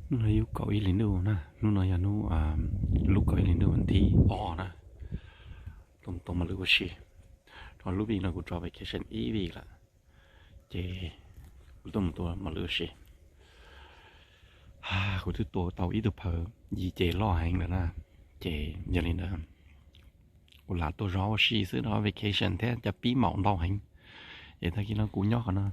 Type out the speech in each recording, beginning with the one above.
Hnub no yog kaum ib hlis ntuj na, hnub no yog hnub, lub kaum ib hlis ntuj vas thib ob na. Tuaj mus tua mos lwj ua si, rau lub vij no kuv tso vacation ib vij lawm, ces kuv tuaj mus tua mos lwj ua si. Kuv twb tua tau ib tug phaws yim ces loj heev lawm na, ces yog li ntawd kuv lam tuaj zov ua si xwb rau vacation thiab cov pib maum ntau heev. Es tag kis no kuv nyob qhov no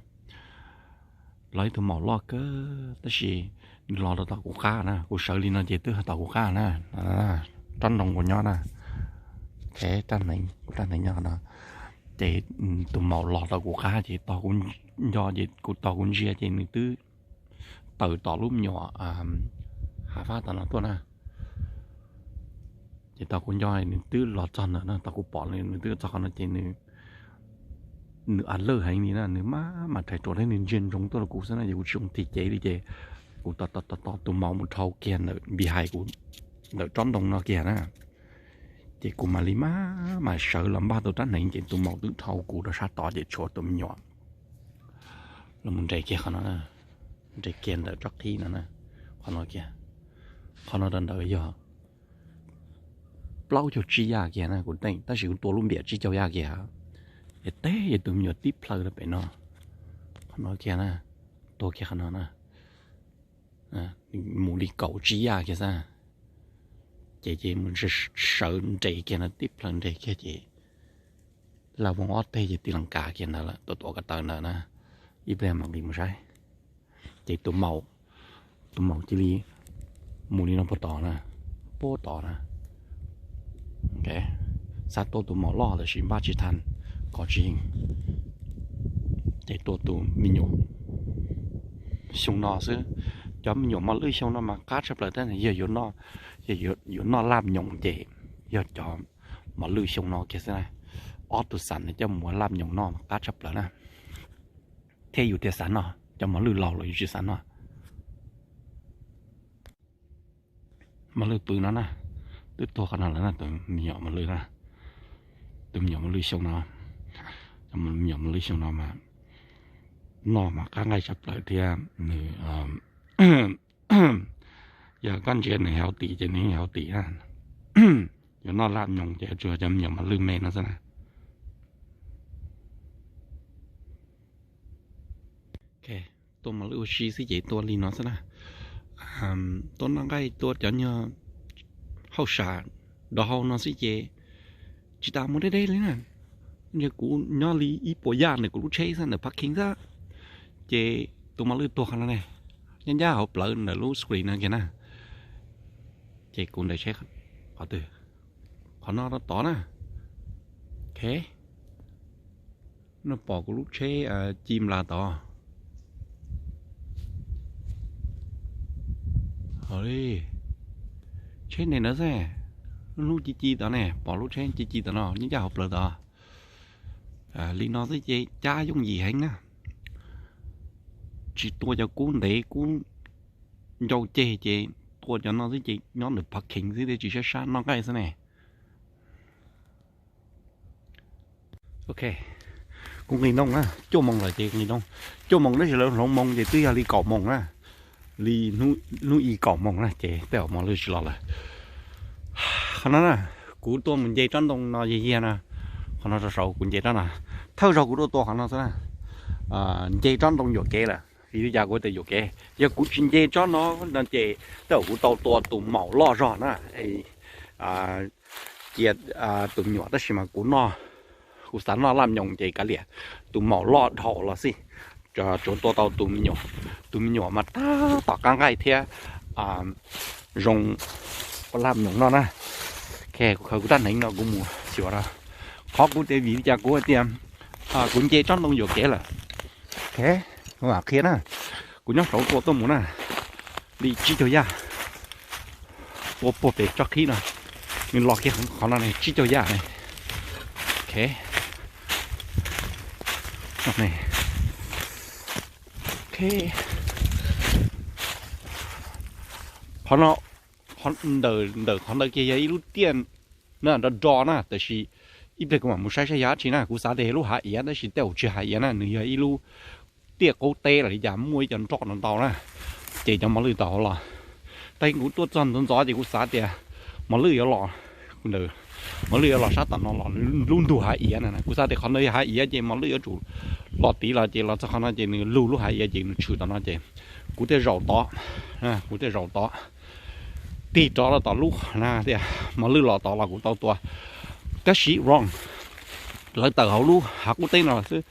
los ib tug maum loj kawg tab sis nws los rau tom kuv qab na, kuv sawv li no ces twb tom kuv qab na. Rab ntoo kuv nyob na, rab hneev, kuv rab hneev nyob qhov no. Ces tus maum los rau kuv qab ces tos kuv nco ces kuv tos kuv ntsia ces nws twb tawm tom lub me nyuam hav fab tom no tuaj na. Ces tos kuv nco nws twb los txog ntawm no, tos kuv pom nws twb txog qhov no ces nws, nws alert heev li na, nws maj mam rhais ruam thiab nws ntsia ntsoov tuaj rau kuv xwb na, ces kuv tsis zoo tig cev li ces kuv tos tos tos tos tus maum mus dhau kiag ntawm behind kuv, ntawm tsob ntoo no kiag na. Ces kuv mam li maj mam sawv los npaj tus rab hneev ces tus maum twb dhau kuv rau sab tod ces tshuav tus me nyuam los mus nres kiag qhov no, nres kiag ntawm tsob qhib no na, qhov no kiag. Qhov no rau ntawd yog plaub caug tsib yaj kiag na kuv teej, tab sis kuv tua lub npiam tsib caug yaj kiag. Es teb es tus me nyuam tib plhaw rau pem no, qhov no kiag na, tua kiag qhov no na, mus li kaum tsib yaj kiag xwb. Ces ces mus sawv nres kiag no tib plhaw nres kiag ces laj voog ob teg ces tib lees kav kiag ntawd lawm, tua tuav ko taw ntawd na, ib pliag mam nqis mus saib. Ces tus maum, tus maum cia li mus li no puag tod na, puag tod na. Xav tua tus maum loj tab sis npaj tsis tau, kov tsis yeej. Ces tua tus me nyuam xyoo no xwb. Cov me nyuam mos lwj xyoo no mas qab tshaj plaws thiab, yog yuav noj laj nyoos ces yog cov mos lwj xyoo no kiag xwb na. Ob tug xav coj mus ua laj nyoos noj mas qab tshaj plaws na. Thiab yus thiaj xav noj, cov mos lwj laus los yus tsis xav noj. Mos lwj pw no na, twb tuag qhov no lawm na, tus me nyuam mos lwj na, tus me nyuam mos lwj xyoo no, me nyuam mos lwj xyoo no mas noj mas qab nqaij tshaj plaws thiab nws yog koj ntsia nws healthy ces nws yeej healthy na. Yuav noj laj nyoos ces tsuas cov me nyuam mos lwj me no xwb na. Tua mos lwj ua si xwb ces tua li no xwb na. Tua noj nqaij tua cov nyuag hauj sam dov hau no xwb ces tsis tas mus deb deb li na. Kuv nyob li ib puas yaj ntawm kuv lub tsheb xwb, ntawm parking xwb, ces tus mos lwj tuag qhov no ne, nyob ncaj hauv plawv ntawm lub screen no kiag na. Ces kuv nres tsheb qhov twg? Qhov no rau tod na. Ok, nej pom kuv lub tsheb ci nplas tod. Tsheb nres ntawd xwb, lub hnub ci ci tod ne, pom lub tsheb ci ci tod no nyob ncaj hauv plawv tod. Li no xwb ces cab yooj yim heev na. Tsis tua cov kub ntev kub ncau ceg ces tua cov no xwb ces nyob ntawm parking xwb thiaj tsis sab sab noj nqaij xwb ne. Ok, kuv nqis ntoo na, cuaj moos lawm ces nqis ntoo. Cuaj moos tab sis lawv hloov moos ces twb yog li kaum moos na, li hnub i kaum moos na ces tej zaum mos lwj tsis los lawm. Qhov no na, kuv tuaj mus nce tsob ntoo no yig yig na, qhov no rau saud kuv nce tsob no, thawj zaug kuv tuaj tua qhov no xwb na. Nce tsob ntoo yuam kev lawm, vim li cas kuv tias yuam kev? Yog kuv tsis nce tsob no no ces tej zaum kuv tau tua tus maum loj zog na, cia tus me nyuam, tab sis mas kuv noj, kuv xav noj laj nyoos ces kav liam, tus maum loj dhau los xij, tsuav tua tau tus me nyuam. Tus me nyuam mas tab tom qab nqaij thiab zoo ua laj nyoos noj na. Ok, kuv khaws kuv rab hneev no kuv mus xyuas na. Qhov kuv tias vim li cas kuv hais tias kuv nce tsob ntoo yuam kev lawm. Ok, kuv mam qhia na. Kuv nyob saud tua tuaj mus na, li tsib caug yaj, tua puag pem tsob qhib no, nws los kiag qhov no ne tsib caug yaj ne. Ok, ok, qhov no, ntawm qhov ntawd kiag yog ib lub tiaj na, nrov nrov na, tab sis ib pliag kuv mam mus saib saib yog dab tsi na. Kuv xav tias yog lub hav iav tab sis tej zaum tsis hav iav na, nws yog ib lub tiaj qub teb los li cas muaj ib co nroj no ntau na, ces cov mos lwj tau hauv los. Tag kuv tuaj txog ntxov ntxov ces kuv xav tias mos lwj yuav los, mos lwj yuav los sab tom no los lub ntug hav iav na. Kuv xav tias qhov ntawd yog hav iav ces mos lwj yuav tsum los tid los ces los txog qhov no ces nws lug lub hav iav ces nws tshwm tom no ces kuv thiaj zaum tod, kuv thiaj zaum tod tig rov los tom lub na tias mos lwj los tod los kuv tau tua. Tab sis wrong, lawv tawm hauv lub hav qub teb no xwb.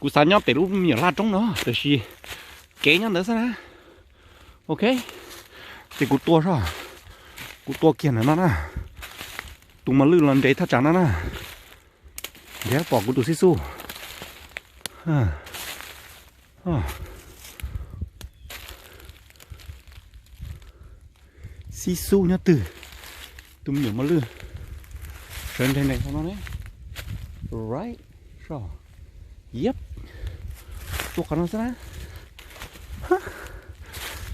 Kuv xav nyob pem lub me nyuam laj roob no tiam sis kev nyob ntawd xwb na. Ok, ces kuv tua soj, kuv tua kiag ntawm no na. Tus mos lwj los nres thaj tsam no na. Nrhiav pom kuv tus xib xub. Xib xub nyob twg? Tus me nyuam mos lwj sawv nreg nreg no ne. Right, soj, yep, tua qhov no xwb na.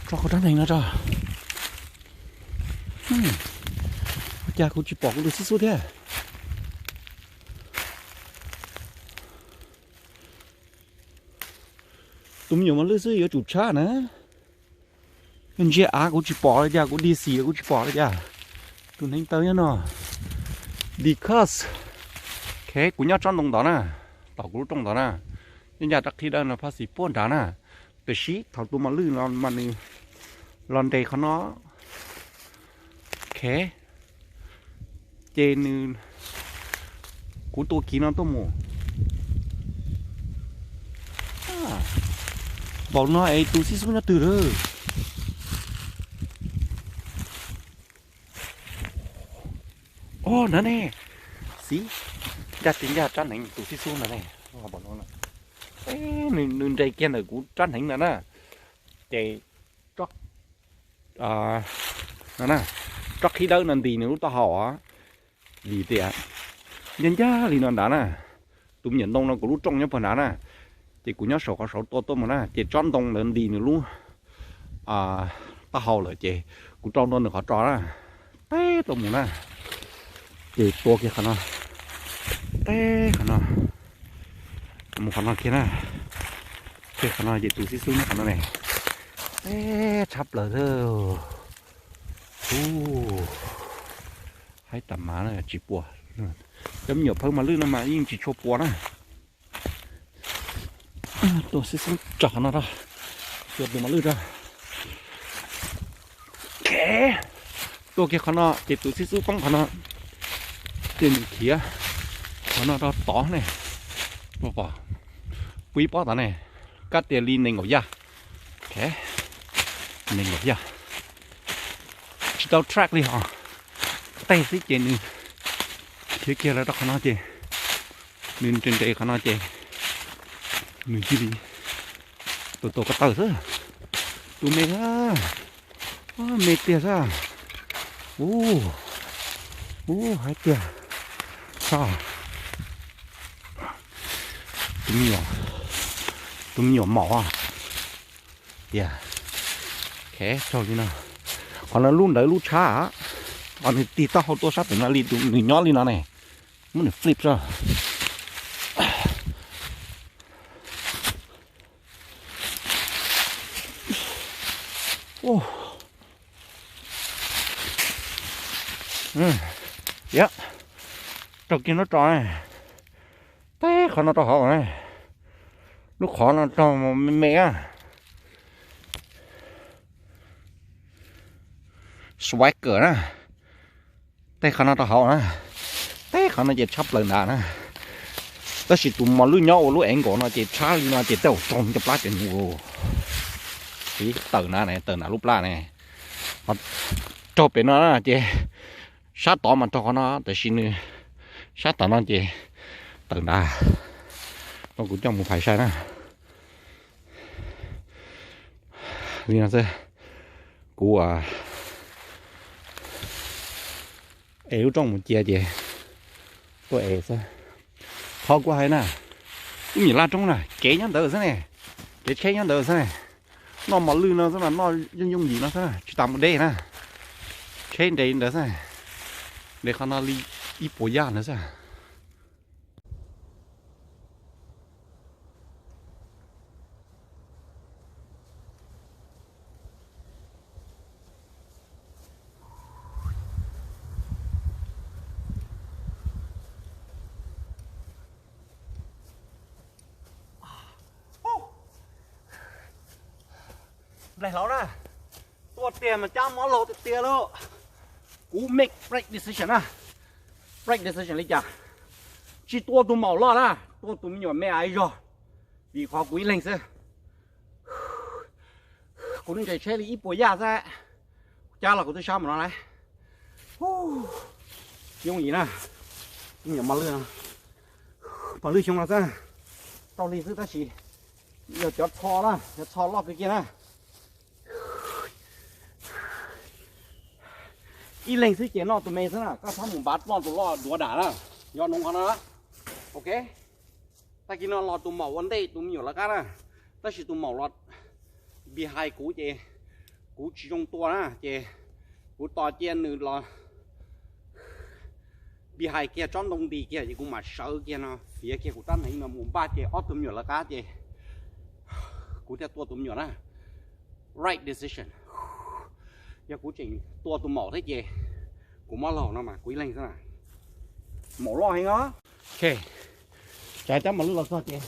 Tso qhov rab hneev no tso. Ua cas kuv tsis pom kuv tus xib xub thiab? Tus me nyuam mos lwj xwb yuav tsum tshab na. Ntsia av kuv tsis pom li cas, kuv dig xis kuv tsis pom li cas. Tus hneev taw nyob no. Because, ok, kuv nyob tsob ntoo ntawd na, tom kuv lub rooj ntawd na, nyob ncaj rab qhib dawb no phab xis puag nrad na. Tiam sis thaum tus mos lwj no mas nws los nres qhov no. Ok, ces nws, kuv tua kiv no tuaj mus. Npaum no es tus xib xub nyob twg lawm? Os, nrad ne. Xib, ncaj tsis ncaj rab hneev tus xib xub ntawd ne. Nws nres kiag ntawm kuv rab hneev ntawd na. Ces no na, tsob qhib dawb no ntis nws lub taub hau os. Vim tias ncaj ncaj li no nrad na, tus me nyuam ntoo no kuv lub rooj nyob puag nrad na, ces kuv nyob saum qhov saud tua tuaj mus na, ces tsob ntoo ntawd ntis nws lub taub hau lawm ces kuv rau ntua nws qhov ro na, teb tuaj mus na, ces tua kiag qhov no, teb qhov no, mus qhov no kiag na, teb qhov no ces tus xib xub nyob qhov no ne, teb tshab plaws thiab. Ub, haib tas mas tsis puas. Cov me nyuam phawj mos lwj no mas yeej tsis tshua puas na. Tua xib xub tso qhov no rau, tua tus mos lwj rau. Tua kiag qhov no ces tus xib xub poob qhov no, ces nws khiav qhov no rau tod ne. Pub ib pob tod ne, kab tias li nees nkaum yaj. Nees nkaum yaj, tsis tau track li hos, tej xwb ces nws khiav kiag los rau qhov no ces nws nres nres qhov no ces nws cia li tua tua ko taw xwb. Tus me, me tiag xwb. Ub, ub, hais tiag. Tus me nyuam, tus me nyuam maum tiag. Raug li no, qhov no lub ntawd lub tshab, qhov nws tig taub hau tuaj sab pem no li, nws nyob li no ne, muab nws flip tso. Yog, raug kiag lub ro, teb qhov no rau hauv, lub qhov no raug me me. Swagger na, tej qhov no rau hauv na, tej qhov no ces tshab plaws nrad na. Tab sis tus mos lwj nyob ua lub angle no ces tshab li no ces tej zaum raug cov plab cov nyuv. Tawm nrad ne, tawm nrad lub plab ne. Raug pem no ces sab tod mas raug qhov no, tab sis nws sab tom no ces tawm nrad. Koj kuv coj mus phais sai na. Li no xwb, kuv es lub rooj mus cia ces tuaj es xwb. Qhov kuv hais na, ib nyuam laj roob na, kev nyob ntawd xwb ne, kev tsheb nyob ntawd xwb ne. Noj mos lwj no xwb no, noj yooj yooj yim no xwb na, tsis tas mus deb na. Tsheb nres ntawd xwb, nres qhov no li ib puas yaj ntawd xwb. Nplaig hlau na, tuaj tiag mas cab mob laug tiag tiag lauj. Kuv make brave decision na. Brave decision li cas? Tsis tua tus maum loj na, tua tus me nyuam me aiv zog, vim qhov kuv ib leeg xwb. Kuv ntses tsheb li ib puas yaj xwb, cab los kuv twb sab mus no lauj. Yooj yim na, me nyuam mos lwj no, mos lwj xyoo no xwb, tau li xwb tab sis yog cov tsho na, cov tsho loj kawg kiag na. Ib leeg xwb ces noj tus me xwb na, koj txhob mus npav noj tus loj duav dam na. Yog noo qhov no, ok. Tag kis no los tus maum ua ntej tus me nyuam lawv qab na, tab sis tus maum los behind kuv ces kuv tsis zoo tua na, ces kuv tos cia nws los behind kiag tsob ntoo nti kiag ces kuv mam sawv kiag no fiav kiag kuv rab hneev no mus npaj ces ob tug me nyuam lawv qab ces kuv thiaj tua tus me nyuam na. Right decision. Yog kuv tseem tua tus maum thiab ces kuv mob laug no mas kuv ib leeg xwb na. Maum loj heev os. Ok, cov cab mos lwj los txog ces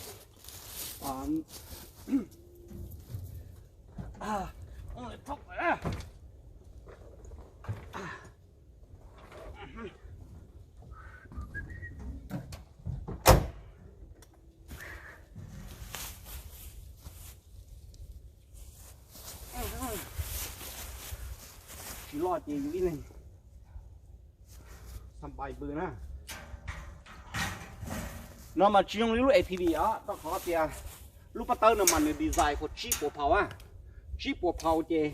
tsis loj ces yus ib leeg xab npais pw na. No mas tsis zoo li lub A T V os, rau qhov tias lub pob tawb no mas nws design kom tsib puas pound a. Tsib puas pound ces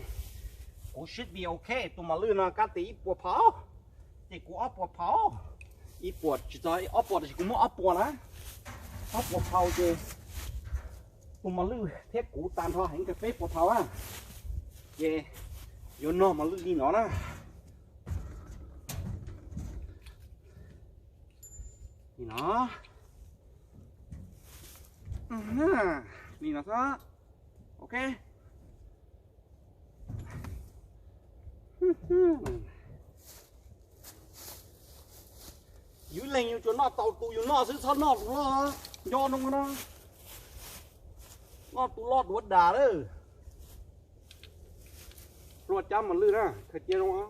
kuv should be ok, tus mos lwj no kab tes ib puas pound, ces kuv ob puas pound, ib puas tsis txog ob puas tab sis kuv muab ob puas na, ob puas pound ces tus mos lwj thiab kuv tag nrho heev kawg peb puas pound a, ces yuav nog mos lwj li no na. Li no, li no xwb, ok. Yus leeg yus tsuas noj tau tus yus noj xwb, txhob noj tus loj, nco ntsoov no, noj tus loj duav dam lawm. Luaj cab mos lwj na, khaws cia zoo.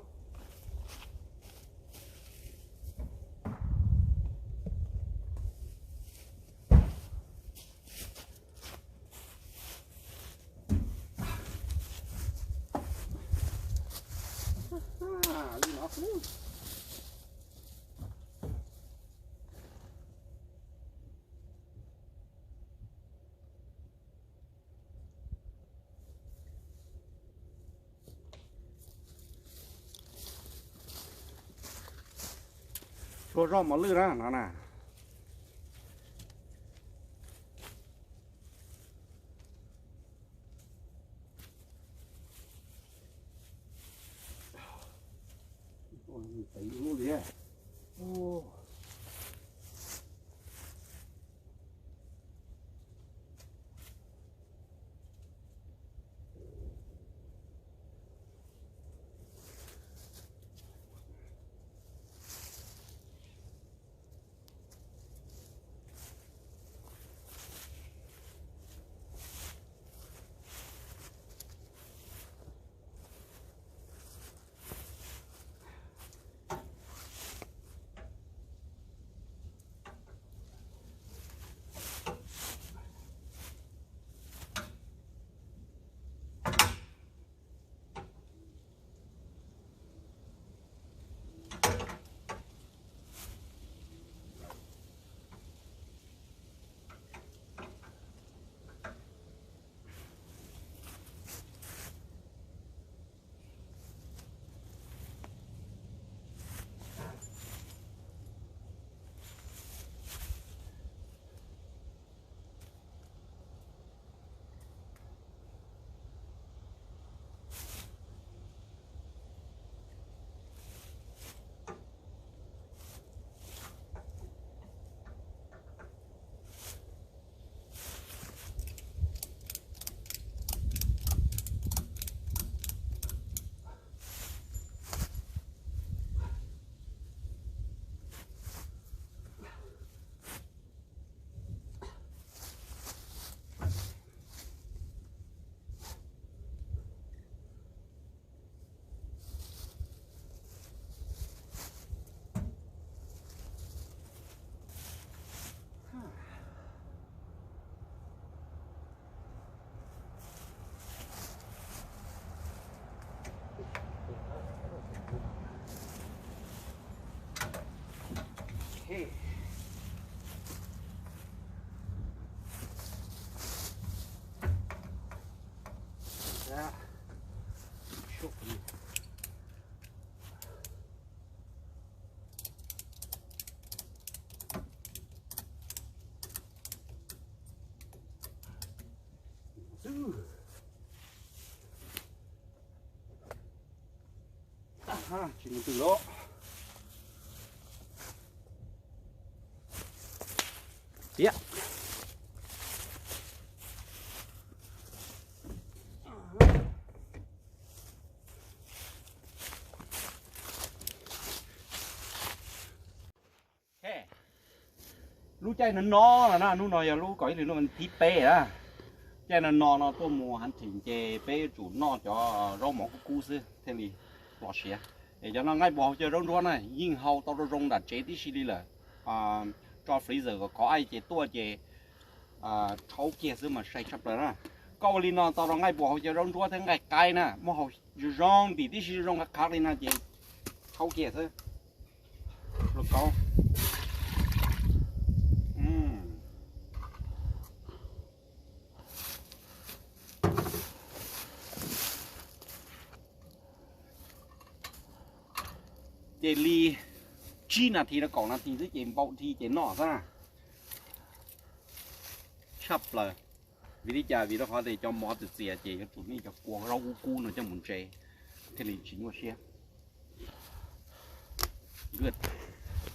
Li no xwb. Tshuav zoj mos lwj na no na. Tsis mus twg lawm. Tiag. Lub caij no no no na, hnub no yog lub kaum ib hlis no thib peb na. Caij no no no tuaj mus hav theem ces peb yuav tsum noj cov zaub mov kub kub xwb thiaj li los siav. Es cov no nqaij npua hauv caw zaub ntsuab na yeej hau tau zoo zoo nram tsev tib si li lawm. Tso freezer kom khov ces tuaj ces rhaub kiag xwb mas sai tshaj plaws na. Koj ua li no tau rau nqaij npua hauv caw zaub ntsuab thiab nqaij qaib na, muab hau zoo zoo ntim tib si zoo zoo qab qab li no ces rhaub kiag xwb. Lauj kaub. Ces li tsib nas this rau kaum nas this xwb ces npau dhi ces noj xwb na. Tshaj plaws. Vim li cas? Vim rau qhov tias cov mov txias txias ces yuav tsum nej cov kua zaub kub kub no coj mus ntse thiaj li tsis nyuaj siab. Good.